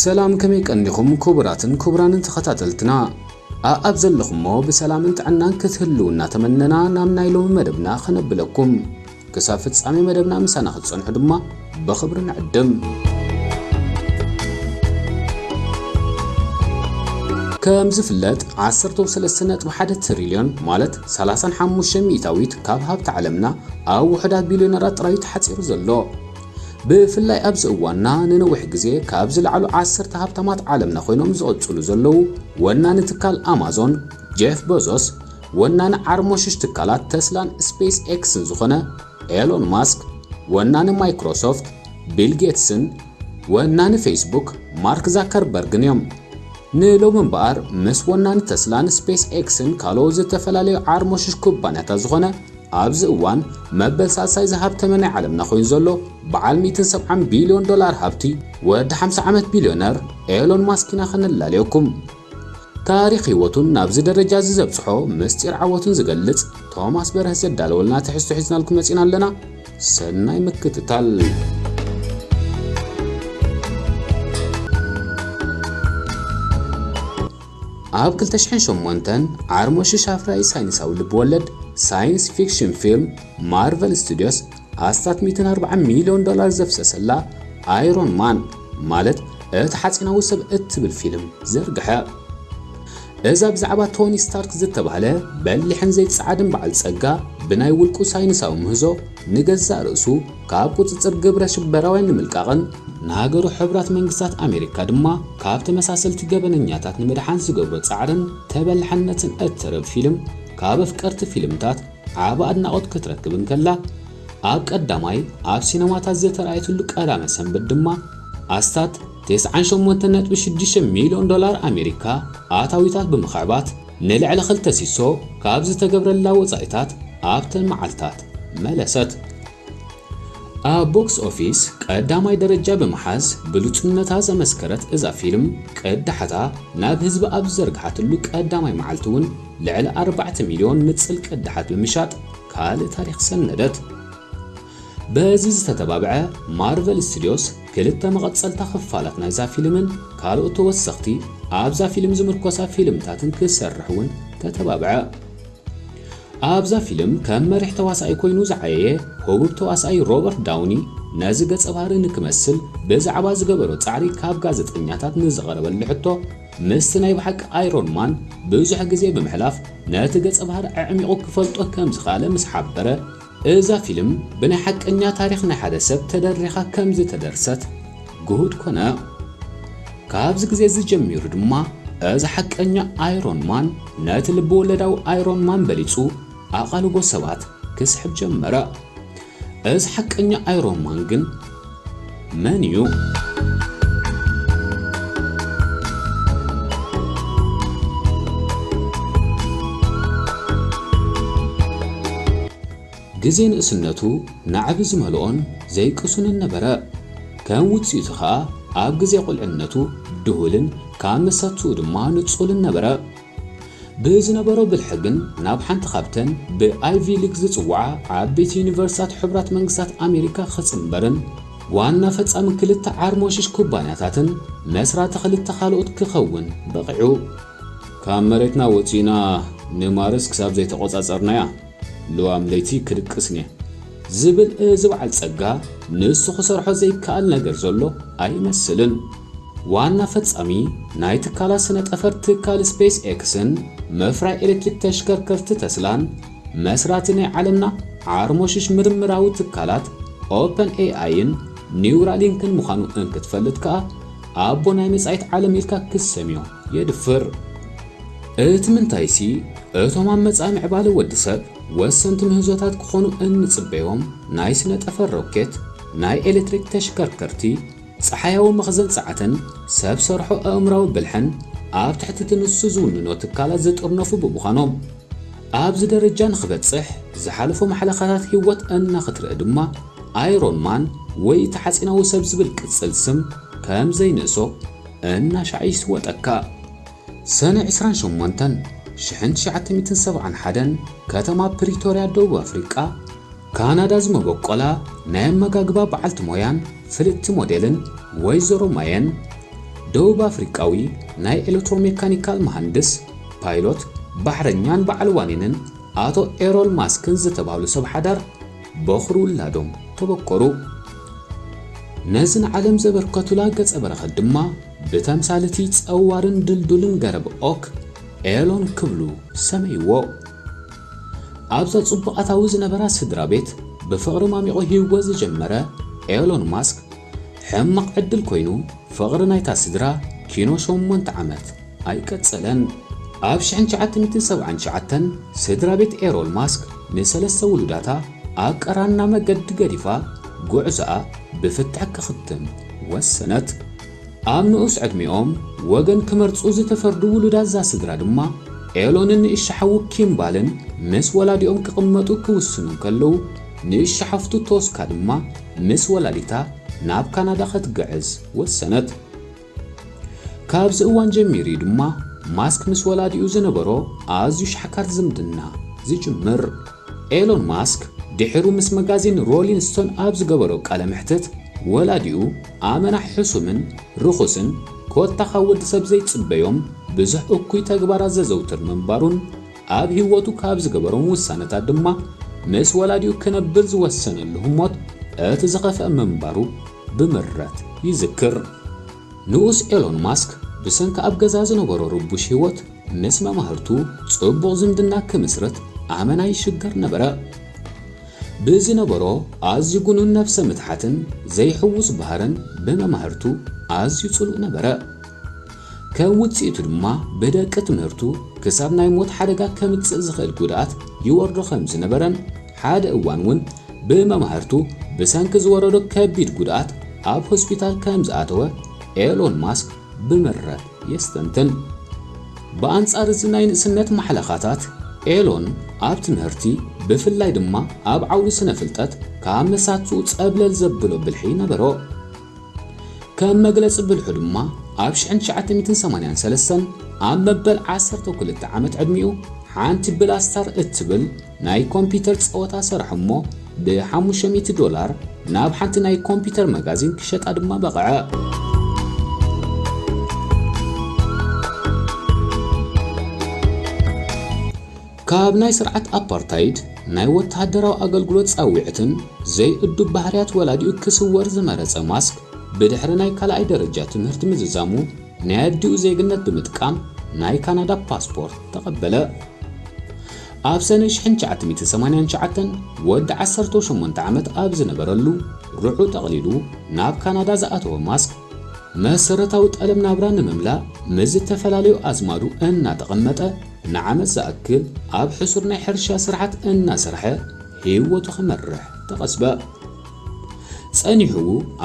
ሰላም፣ ከመይ ቀኒኹም ክቡራትን ክቡራንን ተኸታተልትና? ኣኣብ ዘለኹሞ ብሰላምን ጥዕናን ክትህልዉ እናተመነና ናብ ናይ ሎሚ መደብና ከነብለኩም። ክሳብ ፍጻሜ መደብና ምሳና ክትጸንሑ ድማ ብኽብሪ ንዕድም። ከም ዝፍለጥ፣ ዓሰርተ ሰለስተ ነጥቢ ሓደ ትሪልዮን፣ ማለት ሰላሳን ሓሙሽተ ሚእታዊት ካብ ሃብቲ ዓለምና ኣብ ውሑዳት ቢልዮነራት ጥራይ ተሓጺሩ ዘሎ። ብፍላይ ኣብዚ እዋንና ንነዊሕ ግዜ ካብ ዝለዓሉ ዓሰርተ ሃብታማት ዓለምና ኮይኖም ዝቕጽሉ ዘለዉ፣ ወናኒ ትካል ኣማዞን ጄፍ በዞስ፣ ወናኒ ዓርሞሽሽ ትካላት ተስላን ስፔስ ኤክስን ዝኾነ ኤሎን ማስክ፣ ወናኒ ማይክሮሶፍት ቢል ጌትስን ወናኒ ፌስቡክ ማርክ ዛከርበርግን እዮም። ንሎሚ እምበኣር፣ ምስ ወናኒ ተስላን ስፔስ ኤክስን ካልኦት ዝተፈላለዩ ዓርሞሽሽ ኩባንያታት ዝኾነ፣ ኣብዚ እዋን መበል ሳልሳይ ዝሃብተመ ናይ ዓለምና ኮይኑ ዘሎ በዓል ሚእትን ሰብዓን ቢልዮን ዶላር ሃብቲ፣ ወዲ ሓምሳ ዓመት ቢልዮነር ኤሎን ማስክ ኢና ከነላልየኩም። ታሪኽ ህይወቱን ናብዚ ደረጃ እዚ ዘብጽሖ ምስጢር ዓወቱን ዝገልጽ ቶማስ በርሀ ዘዳለወልና ትሕዝቶ ሒዝናልኩም መጺና ኣለና። ሰናይ ምክትታል። ኣብ ክልተ ሽሕን ሸሞንተን፣ ዓርሞሽሽ ኣፍራዪ ሳይንሳዊ ልብወለድ ሳይንስ ፊክሽን ፊልም ማርቨል ስቱዲዮስ ኣስታት ሚእትን ኣርባዓን ሚልዮን ዶላር ዘፍሰሰላ ኣይሮን ማን፣ ማለት እቲ ሓጺናዊ ሰብ እትብል ፊልም ዘርግሐ። እዛ ብዛዕባ ቶኒ ስታርክ ዝተባህለ በሊሕን ዘይጸዓድን በዓል ጸጋ፣ ብናይ ውልቁ ሳይንሳዊ ምህዞ ንገዛእ ርእሱ ካብ ቁጽጽር ግብረ ሽበራውያን ንምልቃቕን ንሃገሩ ሕቡራት መንግስታት ኣሜሪካ ድማ ካብ ተመሳሰልቲ ገበነኛታት ንምድሓን ዝገብሮ ጻዕርን ተበላሕነትን እትርብ ፊልም፣ ካብ ኣፍቀርቲ ፊልምታት ዓቢ ኣድናቖት ክትረክብ እንከላ፣ ኣብ ቀዳማይ ኣብ ሲነማታት ዝተራእየትሉ ቀዳመ ሰንበት ድማ ኣስታት ተስዓን ሸሞንተን ነጥቢ ሽዱሽተ ሚልዮን ዶላር ኣሜሪካ ኣታዊታት ብምኽዕባት፣ ንልዕሊ ክልተ ሲሶ ካብ ዝተገብረላ ወጻኢታት ኣብተን መዓልታት መለሰት። ኣብ ቦክስ ኦፊስ ቀዳማይ ደረጃ ብምሓዝ ብሉጽነታ ዘመስከረት እዛ ፊልም፣ ቅዳሓታ ናብ ህዝቢ ኣብ ዝዘርግሓትሉ ቀዳማይ መዓልቲ እውን ልዕሊ ኣርባዕተ ሚልዮን ንጽል ቅዳሓት ብምሻጥ ካልእ ታሪኽ ሰነደት። በዚ ዝተተባብዐ፣ ማርቨል ስቱዲዮስ ክልተ መቐጸልታ ክፋላት ናይዛ ፊልምን ካልኦት ተወሰኽቲ ኣብዛ ፊልም ዝምርኮሳ ፊልምታትን ክሰርሕ እውን ተተባብዐ። ኣብዛ ፊልም ከም መሪሕ ተዋሳኣይ ኮይኑ ዝዓየየ ህቡብ ተዋሳኣይ ሮበርት ዳውኒ፣ ነዚ ገጸ ባህሪ ንክመስል ብዛዕባ ዝገበሮ ጻዕሪ ካብ ጋዜጠኛታት ንዝቐረበሉ ሕቶ፣ ምስቲ ናይ ብሓቂ ኣይሮን ማን ብዙሕ ግዜ ብምሕላፍ፣ ነቲ ገጸ ባህሪ ኣዕሚቑ ክፈልጦ ከም ዝኸኣለ ምስ ሓበረ፣ እዛ ፊልም ብናይ ሓቀኛ ታሪኽ ናይ ሓደ ሰብ ተደሪኻ ከም ዝተደርሰት ግሁድ ኮነ። ካብዚ ግዜ እዚ ጀሚሩ ድማ፣ እዚ ሓቀኛ ኣይሮን ማን ነቲ ልብ ወለዳዊ ኣይሮን ማን በሊጹ ኣቓልቦ ሰባት ክስሕብ ጀመረ። እዚ ሓቀኛ ኣይሮን ማን ግን መን እዩ? ግዜ ንእስነቱ ናዕቢ ዝመልኦን ዘይቅሱንን ነበረ። ከም ውጽኢቱ ኸኣ፣ ኣብ ግዜ ቁልዕነቱ ድሁልን ካብ መሳትኡ ድማ ንጹልን ነበረ። ብዝነበሮ ብልሒ ግን፣ ናብ ሓንቲ ካብተን ብኣይቪ ሊግ ዝጽውዓ ዓበይቲ ዩኒቨርሲታት ሕቡራት መንግስታት ኣሜሪካ ክጽንበርን ዋና ፈጻሚ ክልተ ዓርሞሽሽ ኩባንያታትን መስራቲ ክልተ ካልኦት ክኸውን በቒዑ። ካብ መሬትና ወጺእና ንማርስ ክሳብ ዘይተቖጻጸርናያ፣ ልዋም ለይቲ ክድቅስን እየ ዝብል እዚ በዓል ጸጋ፣ ንሱ ክሰርሖ ዘይከኣል ነገር ዘሎ ኣይመስልን። ዋና ፈጻሚ ናይ ትካላት ስነ ጠፈር ትካል ስፔስ ኤክስን መፍራይ ኤሌክትሪክ ተሽከርከርቲ ተስላን፣ መስራቲ ናይ ዓለምና ዓርሞሽሽ ምርምራዊ ትካላት ኦፐን ኤኣይን ኒውራሊንክን ምዃኑ እንክትፈልጥ ከኣ፣ ኣቦ ናይ መጻኢት ዓለም ኢልካ ክሰምዮ የድፍር። እቲ ምንታይሲ፣ እቶም ኣብ መጻኢ ምዕባለ ወዲ ሰብ ወሰንቲ ምህዞታት ክኾኑ እንጽበዮም ናይ ስነ ጠፈር ሮኬት፣ ናይ ኤሌክትሪክ ተሽከርከርቲ፣ ጸሓያዊ መኽዘን ጸዓትን ሰብ ሰርሖ ኣእምራዊ ብልሕን ኣብ ትሕቲ እቲ ንሱ ዝውንኖ ትካላት ዝጥርነፉ ብምዃኖም፣ ኣብዚ ደረጃ ንኽበጽሕ ዝሓለፎ ማሕለኻታት ህይወት እናኽትርኢ ድማ፣ ኣይሮን ማን ወይ እቲ ሓጺናዊ ሰብ ዝብል ቅጽል ስም ከም ዘይንእሶ እናሻዕ ይስወጠካ። ሰነ ዕስራን ሸሞንተን ሽሕን ትሽዓተ ሚእትን ሰብዓን ሓደን፣ ከተማ ፕሪቶርያ፣ ደቡብ ኣፍሪቃ፣ ካናዳ ዝመበቆላ ናይ ኣመጋግባ በዓልቲ ሞያን ፍልጥቲ ሞዴልን ወይዘሮ ማየን፣ ደቡብ ኣፍሪቃዊ ናይ ኤሌክትሮሜካኒካል መሃንድስ፣ ፓይሎት፣ ባሕረኛን በዓል ዋኒንን ኣቶ ኤሮል ማስክን ዝተባህሉ ሰብ ሓዳር በኹሪ ውላዶም ተበከሩ። ነዚ ንዓለም ዘበርከቱላ ገጸ በረኸት ድማ ብተምሳል እቲ ጸዋርን ድልዱልን ገረብ ኦክ ኤሎን ክብሉ ሰመይዎ። ኣብዛ ጽቡቕ ኣታዊ ዝነበራ ስድራ ቤት ብፍቕሪ ማሚቑ ህይወት ዝጀመረ ኤሎን ማስክ ሕማቕ ዕድል ኮይኑ ፍቕሪ ናይታ ስድራ ኪኖ ሸሞንተ ዓመት ኣይቀጸለን። ኣብ ሽሕን ትሽዓተ ሚእትን ሰብዓን ትሽዓተን ስድራ ቤት ኤሮል ማስክ ንሰለስተ ውሉዳታ ኣብ ቀራና መገዲ ገዲፋ ጉዕዞኣ ብፍትሕ ክኽትም ወሰነት። ኣብ ንኡስ ዕድሚኦም ወገን ክመርጹ ዝተፈርዱ ውሉዳት እዛ ስድራ ድማ ኤሎንን ንእሽቶ ሓዉ ኪምባልን ምስ ወላዲኦም ክቕመጡ ክውስኑ እንከለዉ፣ ንእሽቶ ሓፍቱ ቶስካ ድማ ምስ ወላዲታ ናብ ካናዳ ክትግዕዝ ወሰነት። ካብዚ እዋን ጀሚሩ እዩ ድማ ማስክ ምስ ወላዲኡ ዝነበሮ ኣዝዩ ሻሕካር ዝምድና ዝጅምር። ኤሎን ማስክ ድሒሩ ምስ መጋዚን ሮሊንግ ስቶን ኣብ ዝገበሮ ቃለ መሕትት፣ ወላዲኡ ኣመና ሕሱምን ርኹስን፣ ኮታ ካብ ወዲ ሰብ ዘይጽበዮም ብዙሕ እኩይ ተግባራት ዘዘውትር ምንባሩን ኣብ ህይወቱ ካብ ዝገበሮም ውሳነታት ድማ ምስ ወላዲኡ ክነብር ዝወሰነሉ ህሞት እቲ ዝኸፍአ ምንባሩ ብምረት ይዝክር። ንኡስ ኤሎን ማስክ ብሰንኪ ኣብ ገዛ ዝነበሮ ርቡሽ ህይወት ምስ መማህርቱ ጽቡቕ ዝምድና ክምስርት ኣመና ይሽገር ነበረ። ብዝነበሮ ኣዝዩ ግኑን ነብሰ ምትሓትን ዘይሕውስ ባህርን ብመማህርቱ ኣዝዩ ጽሉእ ነበረ። ከም ውጽኢቱ ድማ ብደቂ ትምህርቱ ክሳብ ናይ ሞት ሓደጋ ከምጽእ ዝኽእል ጉድኣት ይወርዶ ከም ዝነበረን ሓደ እዋን እውን ብመማህርቱ ብሰንኪ ዝወረዶ ከቢድ ጉድኣት ኣብ ሆስፒታል ከም ዝኣተወ ኤሎን ማስክ ብምረት የስተንትን። ብኣንጻር እዚ ናይ ንእስነት ማሕለኻታት፣ ኤሎን ኣብ ትምህርቲ፣ ብፍላይ ድማ ኣብ ዓውዲ ስነ ፍልጠት፣ ካብ መሳትኡ ጸብለል ዘብሎ ብልሒ ነበሮ። ከም መግለጺ ብልሑ ድማ፣ ኣብ ሽሕን ትሽዓተ ሚእትን ሰማንያን ሰለስተን ኣብ መበል ዓሰርተ ክልተ ዓመት ዕድሚኡ፣ ሓንቲ ብላስታር እትብል ናይ ኮምፒውተር ጸወታ ሰርሐ እሞ፣ ብሓሙሽተ ሚእቲ ዶላር ናብ ሓንቲ ናይ ኮምፒውተር መጋዚን ክሸጣ ድማ በቕዐ። ካብ ናይ ስርዓት ኣፓርታይድ ናይ ወተሃደራዊ ኣገልግሎት ጻዊዕትን ዘይእዱብ ባህርያት ወላዲኡ ክስወር ዝመረጸ ማስክ፣ ብድሕሪ ናይ ካልኣይ ደረጃ ትምህርቲ ምዝዛሙ፣ ናይ ኣዲኡ ዜግነት ብምጥቃም ናይ ካናዳ ፓስፖርት ተቐበለ። ኣብ ሰነ ሽሕን ትሽዓተ ሚእትን ሰማንያን ትሽዓተን ወዲ ዓሰርተ ሸሞንተ ዓመት ኣብ ዝነበረሉ፣ ርዑ ጠቕሊሉ ናብ ካናዳ ዝኣተወ ማስክ፣ መሰረታዊ ጠለብ ናብራ ንምምላእ ምስ ዝተፈላለዩ ኣዝማዱ እናተቐመጠ፣ ንዓመት ዝኣክል ኣብ ሕሱር ናይ ሕርሻ ስራሓት እናሰርሐ ህይወቱ ክመርሕ ተቐስበ። ጸኒሑ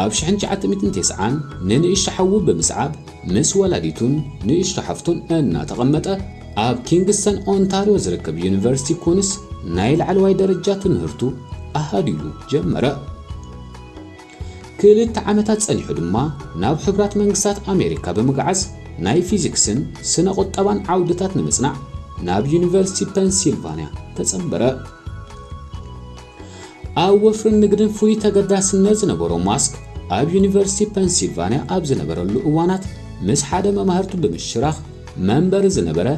ኣብ ሽሕን ትሽዓተ ሚእትን ተስዓን ንንእሽቶ ሓዉ ብምስዓብ ምስ ወላዲቱን ንእሽቶ ሓፍቱን እናተቐመጠ ኣብ ኪንግስተን ኦንታርዮ ዝርከብ ዩኒቨርሲቲ ኩንስ ናይ ላዕለዋይ ደረጃ ትምህርቱ ኣሃዲሉ ጀመረ። ክልተ ዓመታት ጸኒሑ ድማ ናብ ሕቡራት መንግስታት ኣሜሪካ ብምግዓዝ ናይ ፊዚክስን ስነ ቁጠባን ዓውድታት ንምጽናዕ ናብ ዩኒቨርሲቲ ፐንሲልቫንያ ተጸንበረ። ኣብ ወፍርን ንግድን ፍሉይ ተገዳስነት ዝነበሮ ማስክ፣ ኣብ ዩኒቨርሲቲ ፐንሲልቫንያ ኣብ ዝነበረሉ እዋናት ምስ ሓደ መማህርቱ ብምሽራኽ መንበሪ ዝነበረ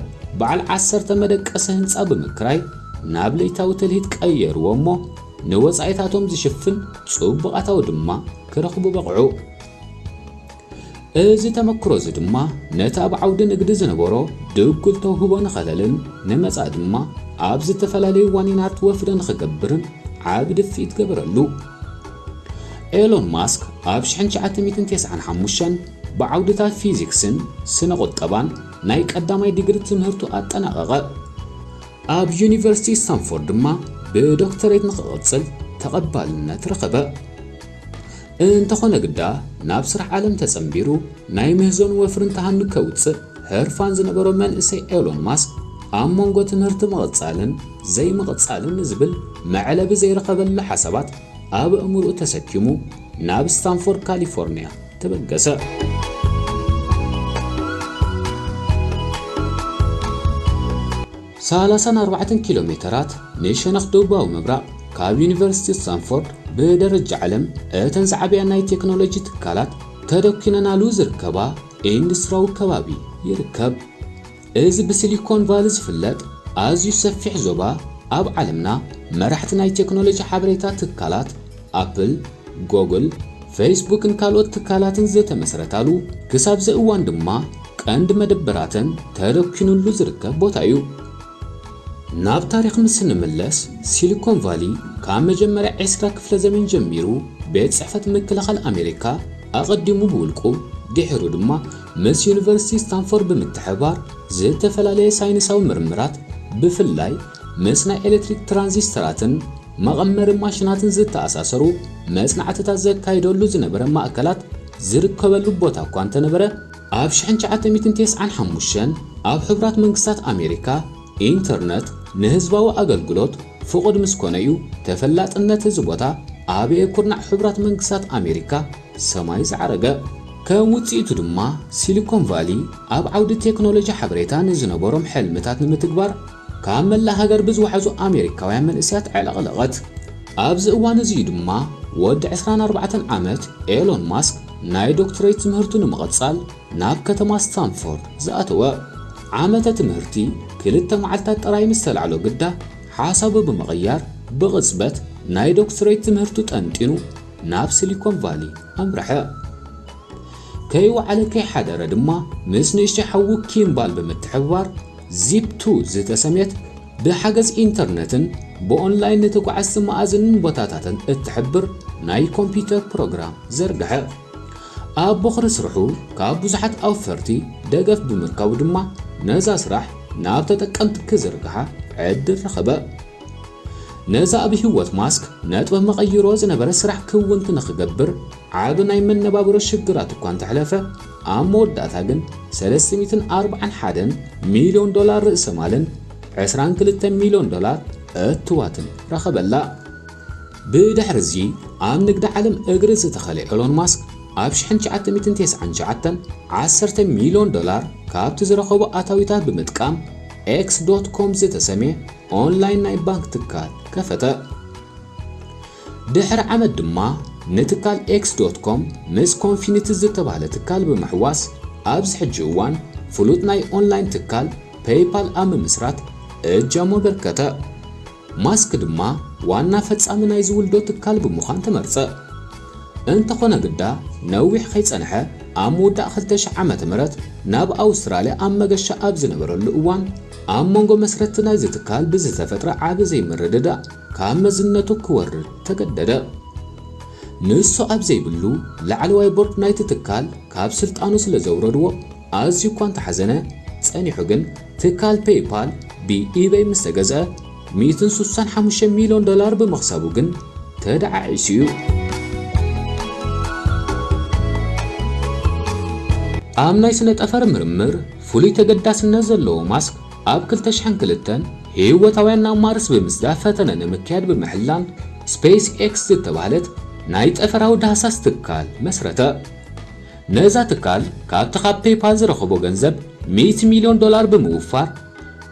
በዓል ዓሰርተ መደቀሲ ህንጻ ብምክራይ ናብ ለይታዊ ትልሂት ቀየርዎ እሞ፣ ንወጻኢታቶም ዝሽፍን ጽቡቕ ኣታዊ ድማ ክረኽቡ በቕዑ። እዚ ተመክሮ እዚ ድማ ነቲ ኣብ ዓውዲ ንግዲ ዝነበሮ ድጉል ተውህቦ ንኸለልን ንመጻኢ ድማ ኣብ ዝተፈላለዩ ዋኒናት ወፍሪ ንኽገብርን ዓቢ ድፍኢት ገበረሉ። ኤሎን ማስክ ኣብ ሽሕን ትሽዓተ ሚእትን ተስዓን ሓሙሽተን ብዓውድታት ፊዚክስን ስነ ቁጠባን ናይ ቀዳማይ ዲግሪ ትምህርቱ ኣጠናቐቐ። ኣብ ዩኒቨርሲቲ ስታንፎርድ ድማ ብዶክተሬት ንኽቕጽል ተቐባልነት ረኸበ። እንተኾነ ግዳ፣ ናብ ስራሕ ዓለም ተጸንቢሩ ናይ ምህዞን ወፍርን ተሃኑ ከውጽእ ህርፋን ዝነበሮ መንእሰይ ኤሎን ማስክ፣ ኣብ መንጎ ትምህርቲ ምቕጻልን ዘይምቕጻልን ንዝብል መዕለቢ ዘይረኸበሉ ሓሳባት ኣብ ኣእምሮኡ ተሰኪሙ ናብ ስታንፎርድ ካሊፎርኒያ ተበገሰ። ሰላሳን ኣርባዕተን ኪሎ ሜተራት ንሸነኽ ደቡባዊ ምብራቕ ካብ ዩኒቨርሲቲ ስታንፎርድ ብደረጃ ዓለም እተን ዝዓበያ ናይ ቴክኖሎጂ ትካላት ተደኲነናሉ ዝርከባ ኢንዱስትሪያዊ ከባቢ ይርከብ። እዚ ብሲሊኮን ቫሊ ዝፍለጥ ኣዝዩ ሰፊሕ ዞባ፣ ኣብ ዓለምና መራሕቲ ናይ ቴክኖሎጂ ሓበሬታ ትካላት ኣፕል፣ ጎግል፣ ፌስቡክን ካልኦት ትካላትን ዝተመስረታሉ፣ ክሳብ እዚ እዋን ድማ ቀንዲ መደበራተን ተደኪኑሉ ዝርከብ ቦታ እዩ። ናብ ታሪኽ ምስ እንምለስ፣ ሲሊኮን ቫሊ ካብ መጀመርያ ዕስራ ክፍለ ዘመን ጀሚሩ ቤት ጽሕፈት ምክልኻል ኣሜሪካ፣ ኣቐዲሙ ብውልቁ፣ ድሒሩ ድማ ምስ ዩኒቨርሲቲ ስታንፎርድ ብምትሕብባር ዝተፈላለየ ሳይንሳዊ ምርምራት፣ ብፍላይ ምስ ናይ ኤሌክትሪክ ትራንዚስተራትን መቐመሪ ማሽናትን ዝተኣሳሰሩ መጽናዕትታት ዘካይደሉ ዝነበረ ማእከላት ዝርከበሉ ቦታ እኳ እንተነበረ፣ ኣብ ሽሕን ትሽዓተ ሚእትን ተስዓን ሓሙሽተን ኣብ ሕቡራት መንግስታት ኣሜሪካ ኢንተርነት ንህዝባዊ ኣገልግሎት ፍቑድ ምስ ኮነ እዩ ተፈላጥነት እዚ ቦታ ኣብ ኩርናዕ ሕቡራት መንግስታት ኣሜሪካ ሰማይ ዝዓረገ። ከም ውጽኢቱ ድማ ሲሊኮን ቫሊ ኣብ ዓውዲ ቴክኖሎጂ ሓበሬታ ንዝነበሮም ሕልምታት ንምትግባር ካብ መላእ ሃገር ብዝወሓዙ ኣሜሪካውያን መንእሰያት ኣዕለቕለቐት። ኣብዚ እዋን እዚ እዩ ድማ ወዲ ዕስራን ኣርባዕተን ዓመት ኤሎን ማስክ ናይ ዶክትሬት ትምህርቱ ንምቕጻል ናብ ከተማ ስታንፎርድ ዝኣተወ። ዓመተ ትምህርቲ ክልተ መዓልታት ጥራይ ምስ ተላዕሎ ግዳ፣ ሓሳቡ ብምቕያር ብቕጽበት ናይ ዶክትሬት ትምህርቱ ጠንጢኑ ናብ ሲሊኮን ቫሊ ኣምርሐ። ከይወዓለ ከይሓደረ ድማ ምስ ንእሽተይ ሓዉ ኪምባል ብምትሕብባር ዚፕ ቱ ዝተሰምየት ብሓገዝ ኢንተርነትን ብኦንላይን ንተጓዓዝቲ መኣዝንን ቦታታትን እትሕብር ናይ ኮምፒውተር ፕሮግራም ዘርግሐ። ኣብ ቦኽሪ ስርሑ ካብ ብዙሓት ኣውፈርቲ ደገፍ ብምርካቡ ድማ ነዛ ስራሕ ናብ ተጠቀምቲ ክዝርግሓ ዕድል ረኸበ። ነዛ ኣብ ህይወት ማስክ ነጥበ መቐይሮ ዝነበረ ስራሕ ክውንቲ ንኽገብር ዓቢ ናይ መነባብሮ ሽግራት እኳ እንተሕለፈ፣ ኣብ መወዳእታ ግን ሰለስተ ሚእትን ኣርባዓን ሓደን ሚልዮን ዶላር ርእሰ ማልን ዕስራን ክልተን ሚልዮን ዶላር እትዋትን ረኸበላ። ብድሕርዚ ኣብ ንግዲ ዓለም እግሪ ዝተኸለ ኤሎን ማስክ ኣብ ሽሕን ትሽዓተ ሚእትን ተስዓን ትሽዓተን ዓሰርተ ሚልዮን ዶላር ካብቲ ዝረኸቦ ኣታዊታት ብምጥቃም ኤክስ ዶት ኮም ዝተሰምየ ኦንላይን ናይ ባንክ ትካል ከፈተ። ድሕሪ ዓመት ድማ ንትካል ኤክስ ዶት ኮም ምስ ኮንፊኒቲ ዝተባህለ ትካል ብምሕዋስ ኣብዚ ሕጂ እዋን ፍሉጥ ናይ ኦንላይን ትካል ፔይፓል ኣብ ምምስራት እጃሙ ኣበርከተ። ማስክ ድማ ዋና ፈጻሚ ናይዚ ውልዶ ትካል ብምዃን ተመርጸ። እንተኾነ ግዳ ነዊሕ ከይጸንሐ ኣብ ምውዳእ ክልተ ሽሕ ዓመተ ምህረት ናብ ኣውስትራልያ ኣብ መገሻ ኣብ ዝነበረሉ እዋን ኣብ መንጎ መስረትቲ ናይዚ ትካል ብዝተፈጥረ ዓቢ ዘይምርድዳእ ካብ መዝነቱ ክወርድ ተገደደ። ንሱ ኣብ ዘይብሉ ላዕለዋይ ቦርድ ናይቲ ትካል ካብ ስልጣኑ ስለ ዘውረድዎ ኣዝዩ እኳ እንተሓዘነ፣ ጸኒሑ ግን ትካል ፔይፓል ብኢበይ ምስ ተገዝአ ሚእትን ስሳን ሓሙሽተ ሚልዮን ዶላር ብምኽሳቡ ግን ተደዓዒሱ እዩ። ኣብ ናይ ስነ ጠፈር ምርምር ፍሉይ ተገዳስነት ዘለዎ ማስክ ኣብ ክልተ ሽሕን ክልተን ህይወታውያን ናብ ማርስ ብምስዳድ ፈተነ ንምክያድ ብምሕላን ስፔስ ኤክስ ዝተባህለት ናይ ጠፈራዊ ዳህሳስ ትካል መስረተ። ነዛ ትካል ካብቲ ካብ ፔይፓል ዝረኸቦ ገንዘብ ሚእቲ ሚልዮን ዶላር ብምውፋር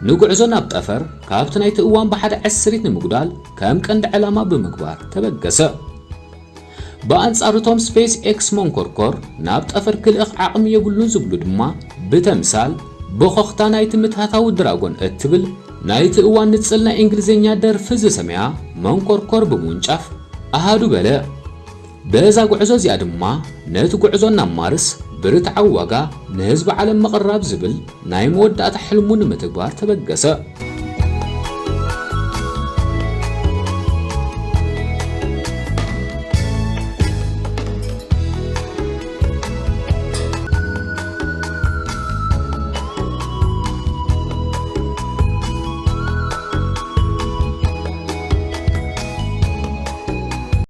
ንጉዕዞ ናብ ጠፈር ካብቲ ናይቲ እዋን ብሓደ ዕስሪት ንምጉዳል ከም ቀንዲ ዕላማ ብምግባር ተበገሰ። ብኣንጻሩ እቶም ስፔስ ኤክስ መንኮርኮር ናብ ጠፈር ክልእኽ ዓቕሚ የብሉን ዝብሉ ድማ ብተምሳል ቦኾኽታ ናይቲ ምትሃታዊ ድራጎን እትብል ናይቲ እዋን ንጽል ናይ እንግሊዝኛ ደርፊ ዝሰምያ መንኮርኮር ብምውንጫፍ ኣሃዱ በለ። በዛ ጉዕዞ እዚኣ ድማ ነቲ ጉዕዞ ናብ ማርስ ብርትዓዊ ዋጋ ንህዝቢ ዓለም ምቕራብ ዝብል ናይ መወዳእታ ሕልሙ ንምትግባር ተበገሰ።